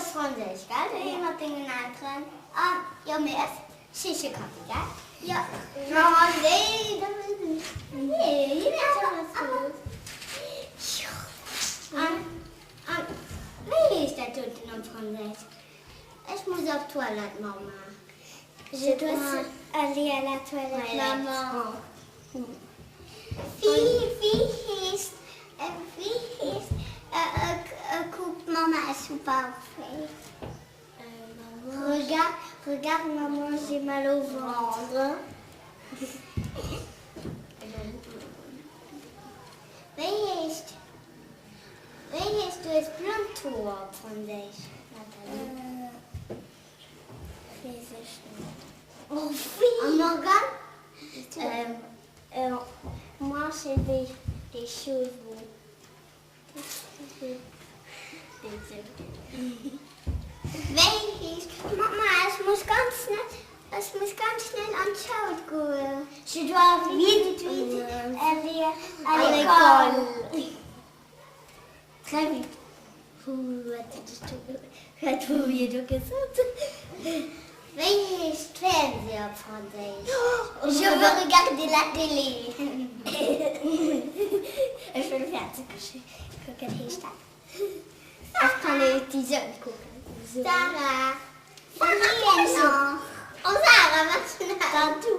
Franséisch, gell? Doheem mat dengen Elteren. An jo, mee ech Chiche Kaffi, gell? Jo. Mama, nee, dat wëll ech net. Nee, jo. An, an, wéi heescht dat doten op Franséisch? Ech muss op d'Toilette, Mama. Je dois aller à la toilette, maman. Wéi, wéi heescht, wéi heescht, kuck, Mama, ech hu Bauchwéi. Regarde, regarde, maman, j'ai mal au ventre. Wéi heescht, wéi heescht du hues blond Hoer op Franséisch, Nathalie? Weess ech net. Oh wéi! A Morgane? Moi j'ai des, des chevaux. Wéi heescht Mama, ech muss ganz schnell, ech muss ganz schnell an d'Schoul goen. Je dois vite, vite aller à l'école. Très vite. Wat hu mir do gesot? Wéi heescht Fernseh op Franséisch? Je veux regarder la télé. Ech wëll Fernseh kucken heescht dat. Ech kann Televisioun kucken. Sarah, Sarah, oh Sarah, wat schnell. Du.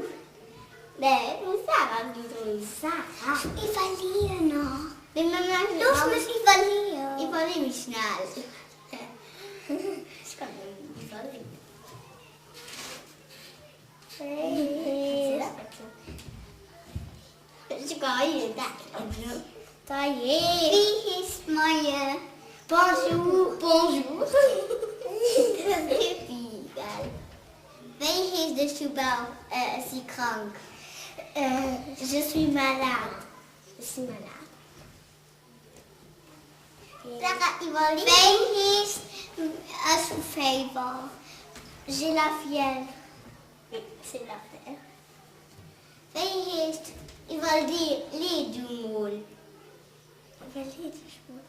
Nee, du Sarah, du drun. Sarah. Iwwerleeën nach. Looss mech iwwerleeën. Iwwerlee méi schnell. Ech kann net iwwerleeën. Wéi heescht Moie? Bonjour. Bonjour. Wéi heescht ech hu Bauch, ech si krank? Je suis malade. Ech si malade. Sarah, iwwerlee. Wéi heescht ech hu Féiwer? J'ai la fièvre. J'ai la fièvre. Wéi heescht iwwerlee du mol? Iwwerlee dech mol.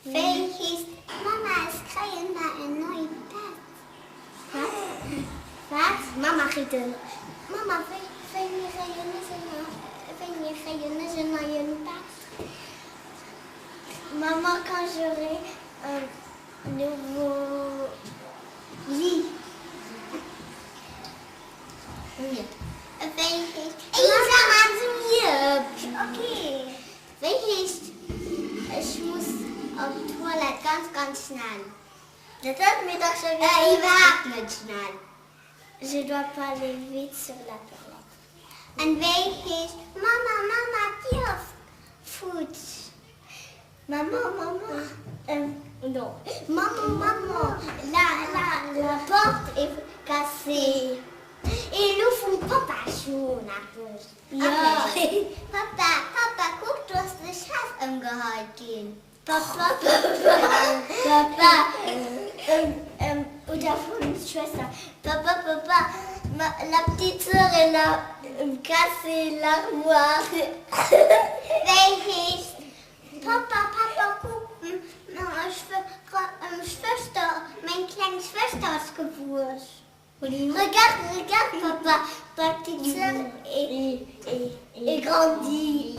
Wéi heescht Mama, ech kréien mar en neit Bett. Wat? Wat? Mama kritt en Mama, wéi wéini kréien ech en wéini kréien ech en neien Bett? Maman, quand j'aurai un nouveau lit. Wéi heescht Wéi heescht Ech muss op d'Toilette ganz ganz schnell? Dat huet mir dach scho gesot. Iwwerhaapt net schnell. Je dois pas aller vite sur la toilette. An wéi heescht Mama, Mama, d'Dier ass futsch. Maman, maman, non. Maman, maman, la, la, la porte est cassée. Elo vum Papa schon eppes. Jo. Papa, Papa, kuck, do ass de Chef ëmgeheit ginn. Papa, Papa, Papa, oder vun Schwëster. Papa, Papa, la petite sœur elle a cassé l'armoire. Wéi heescht Papa, Papa, kuck, Schwëster, meng kleng Schwëster ass gewuess. Regarde, regarde, papa, ma petite sœur est grandie.